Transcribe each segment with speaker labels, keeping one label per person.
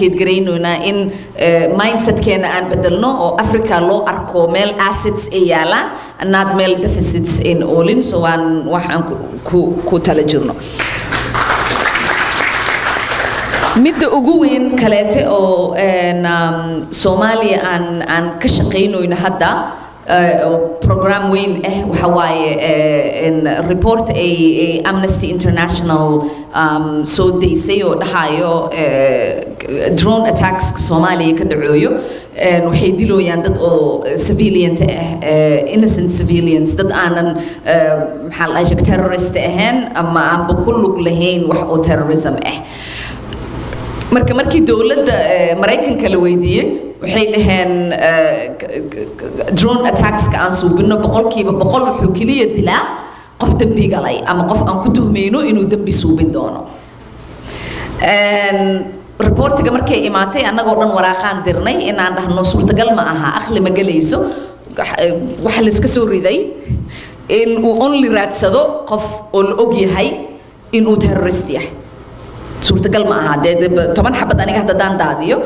Speaker 1: Advocate garaynoynaa in mindsetkeena aan bedelno oo Africa loo arko meel assets ay yaalaan, not meel deficits ayn oolin. So waan waxaan ku tala jirno. Midda ugu weyn kaleete oo Soomaaliya aan ka shaqaynoyno hadda oo program weyn ah waxa waaye report ay Amnesty International soo daysay oo dhahayo drone attacks Soomaaliya ka dhacooyo waxay dilooyaan dad oo civilian ah, innocent civilians, dad aanan maxaa la dhahay terrorist ahayn ama aanba ku lug lahayn wax oo terrorism ah. Marka markii dowladda Maraykanka la weydiiyey, waxay dhaheen drone attackska aan suubino 100% wuxuu keliya dilaa qof dembi galay ama qof aan ku tuhmayno inuu dembi suubin doono. Reportiga markay imaatay, annagoo dhan waraaqaan dirnay inaan dhahno suurtagal ma aha, aqli ma gelayso waxa la iska soo riday in uu only raadsado qof oo la og yahay inuu terrorist yahay. Suurtagal ma aha. Dee 10 xabad aniga hadda haddaan daadiyo,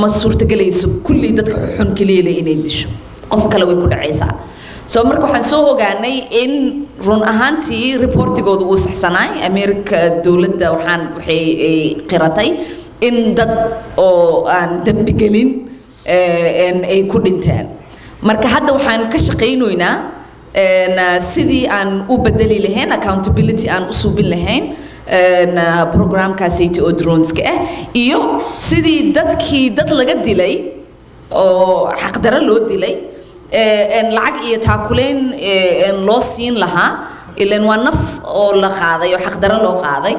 Speaker 1: ma suurtagelayso kulli dadka xun keliya le inay disho, qof kale way ku dhacaysaa. So marka waxaan soo ogaanay in run ahaantii reportigooda uu saxsanaay. America dowladda waxaan waxay ay qiratay in dad oo aan dembi gelin ay ku dhinteen. Marka hadda waxaan ka shaqaynoynaa sidii aan u bedeli lahayn, accountability aan u suubin lahayn programkaasayta oo droneska ah, iyo sidii dadkii dad laga dilay oo xaqdaro loo dilay lacag iyo taakuleyn loo siin lahaa, ilan waa naf oo la qaaday oo xaqdaro loo qaaday.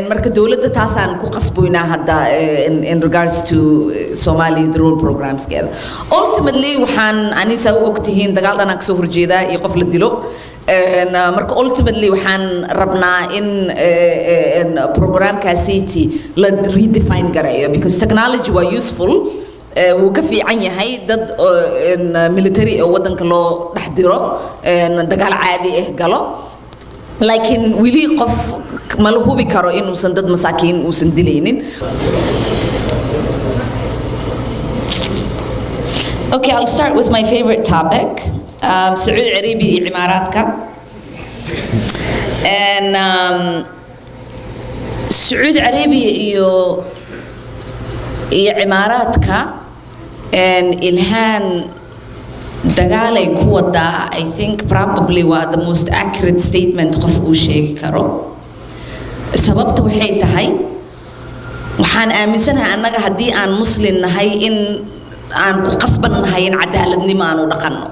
Speaker 1: Marka dowladda taasaan ku qasboynaa hadda in regards to Somali drone programskeeda. Ultimately waxaan anisa u ogtihiin dagaal dhan aan kasoo horjeedaa iyo qof la dilo. Marka ultimately waxaan rabnaa in programkaasiti la redefine gareeyo, because technology waa useful, wuu ka fiican yahay dad military oo waddanka loo dhex diro dagaal caadi ah galo, laakiin weli qof ma la hubi karo inuusan dad masaakiin uusan dilaynin. Okay, I'll start with my favorite topic, Saudi Arabia iyo Imaaraadka. And Saudi Arabia iyo Imaaraadka and Ilhan dagaalay ku wadaa, I think probably waa the most accurate statement qof uu sheegi karo. Sababta waxay tahay, waxaan aaminsanahay annaga haddii aan Muslim nahay in aan ku qasban nahay in cadaaladnimo aan u dhaqanno.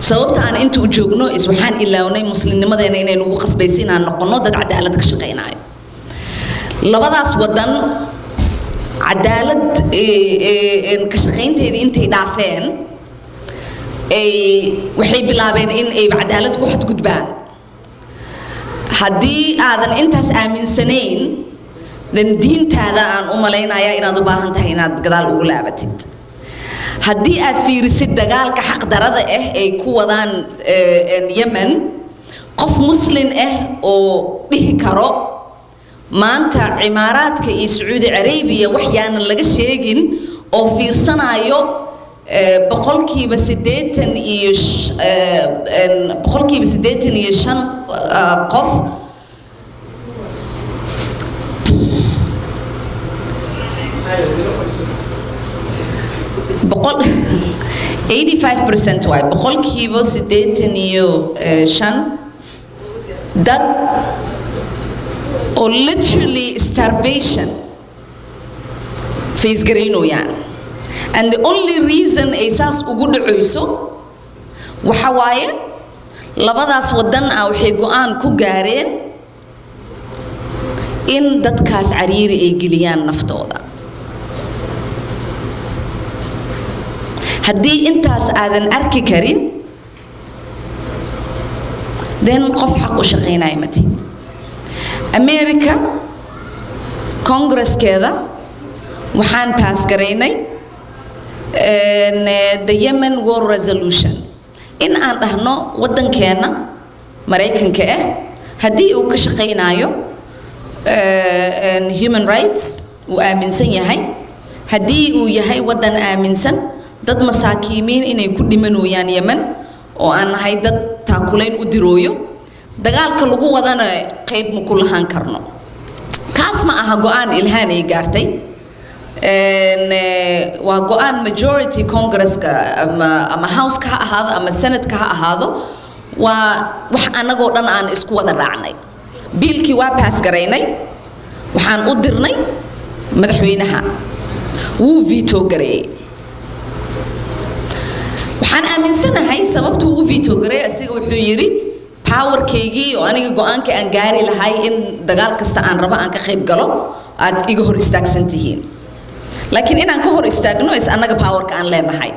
Speaker 1: Sababta aan inta u joogno is waxaan ilaawnay muslimnimadeena inay nagu qasbayso inaan noqono dad cadaalad ka shaqaynayo. Labadaas wadan cadaalad ka shaqaynteedii intay dhaafeen ay waxay bilaabeen in ay cadaalad ku xadgudbaan. Haddii aadan intaas aaminsanayn, then diintaada aan u malaynayaa inaad u baahan tahay inaad gadaal ugu laabatid. Haddii aad fiirisid dagaalka xaqdarada ah ay ku wadaan Yemen, qof Muslin ah oo dhihi karo maanta Cimaaraadka iyo Sacuudi Carabiya wax yaanan laga sheegin oo fiirsanayo 85% qof boqol 85% waay, 85% dad oo literally starvation face garaynooyaan. And the only reason ay saas ugu dhacayso waxa waaye labadaas wadan ah waxay go'aan ku gaareen in dadkaas cariiri ay geliyaan naftooda. Haddii intaas aadan arki karin, then qof xaq u shaqaynaya ma tihid. America Congresskeeda waxaan pass garaynay the Yemen War Resolution, in aan dhahno waddankeena Maraykanka ah haddii uu ka shaqaynayo human rights uu aaminsan yahay, haddii uu yahay waddan aaminsan dad masaakiimiin inay ku dhimanooyaan Yemen oo aan nahay dad taakulayn u dirooyo, dagaalka lagu wadana qayb ma ku lahaan karno. Kaas ma aha go'aan Ilhaan ay gaartay, waa go'aan majority Congresska ama Houseka ha ahaado ama Senatka ha ahaado, waa wax annagoo dhan aan isku wada raacnay. Biilkii waa pass garaynay, waxaan u dirnay madaxweynaha, wuu veto gareeyey. Waxaan aaminsanahay sababtuu u veto gareeyay, asiga wuxuu yidhi powerkaygii oo aniga go'aanka aan gaari lahay in dagaal kasta aan rabo aan ka qayb galo aad iga hor istaagsan tihiin. Laakiin inaan ka hor istaagno is annaga powerka aan leenahay.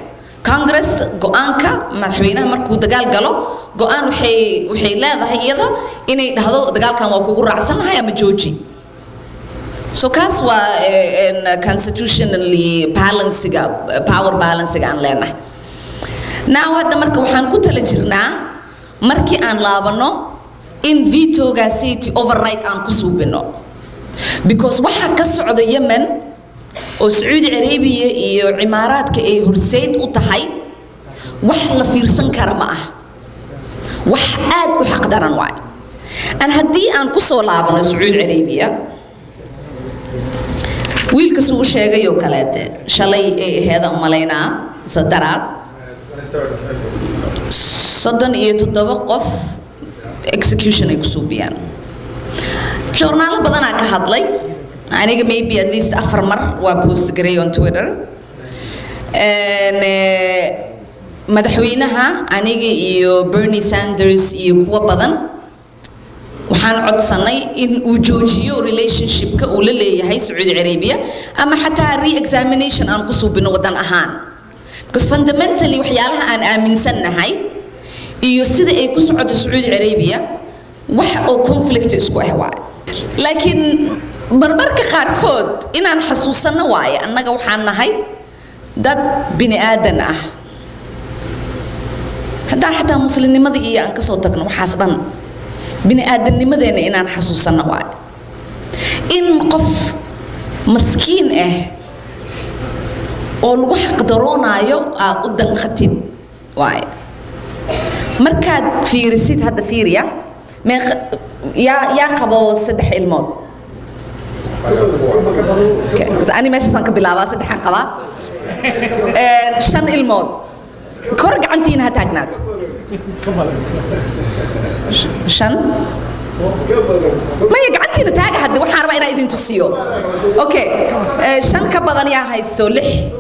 Speaker 1: Congress go'aanka madaxweynaha markuu dagaal galo, go'aan waxay leedahay iyada inay dhahdo dagaalkan waa kugu raacsanahay ama jooji. So kaas waa constitutionally balancega, power balancega aan leenahay. Now hadda marka waxaan ku tala jirnaa markii aan laabano in vetogaasiti override aan ku suubino, because waxa ka socda Yemen oo Sacuudi Carabiya iyo Cimaaraadka ay horseyd u tahay wax la fiirsan kara ma ah, wax aad u xaq daran waay. An haddii aan ku soo laabano Sacuudi Carabiya, wiilkas uu sheegay oo kaleete shalay ay aheeda umalaynaa sadaraad 37 qof execution ay ku suubiyaan. Joornaalo badanaa ka hadlay, aniga maybe at least 4 mar waa post garay on Twitter. Madaxweynaha, aniga iyo Bernie Sanders iyo kuwo badan waxaan codsanay in uu joojiyo relationshipka uu la leeyahay Sacuudi Carabiya ama xataa re-examination aan ku suubino waddan ahaan, because fundamentally waxyaalaha aan aaminsannahay iyo sida ay ku socoto Sacuudi Carabiya wax oo conflict isku ah waaye. Laakiin marmarka qaarkood inaan xasuusanno waaye annaga waxaan nahay dad bini aadan ah. Haddaan xataa muslimnimada iyo aan kasoo tagno waxaas dhan, bini aadamnimadeena inaan xasuusanno waaye in qof maskiin ah oo lagu xaqdaroonaayo aa u danqatid waaye. Markaad fiirisid hadda fiiriya, meeq yaa qabo 3 ilmood? Ani meeshaasaan ka bilaabaa, 3aan qabaa, 5 ilmood kor gacantiina ha taagnaato. 5 maya, gacantiina taaga hadde, waxaan rabaa inaan idin tusiyo. Okay, 5 ka badan yaa haysto? 6